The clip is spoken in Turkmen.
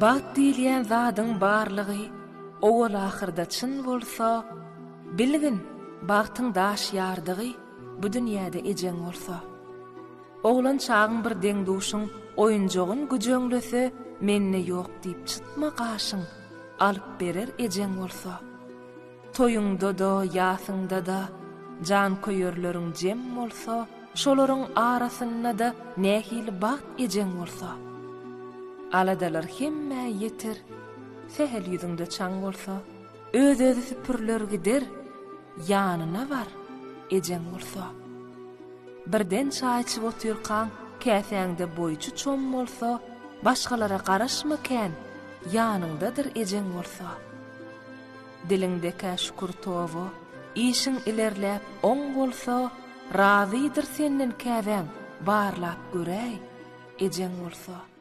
Bagt diýilýän zadyň barlygy owal-ahyrda çyn bolsa, bilgin, bagtyň daş ýardygy bu dünýäde ejeň bolsa. Oglan çagyň bir deň-duşuň oýunjagyn güjeňlese, mende ýok diýip çytma gaşyň, alyp berer ejeň bolsa. Toýuňda-da, ýasyňda-da janköýerleriň jem bolsa, şolaryň arasynda-da nähili bagt ejeň bolsa. Aladalar hemmä ýeter, sähel ýüzüňde çaň bolsa, öz-özi süpüriler gider, ýanyna bar, ejeň bolsa. Birden çaý içip otyrkaň, käsäňde boýçy çom bolsa, başgalara garaşma kän, ýanyňdadyr ejeň bolsa. Diliňdekä şükür toba, işiň ilerläp oň bolsa, razydyr senden käbäň, barlap göräý, ejeň bolsa.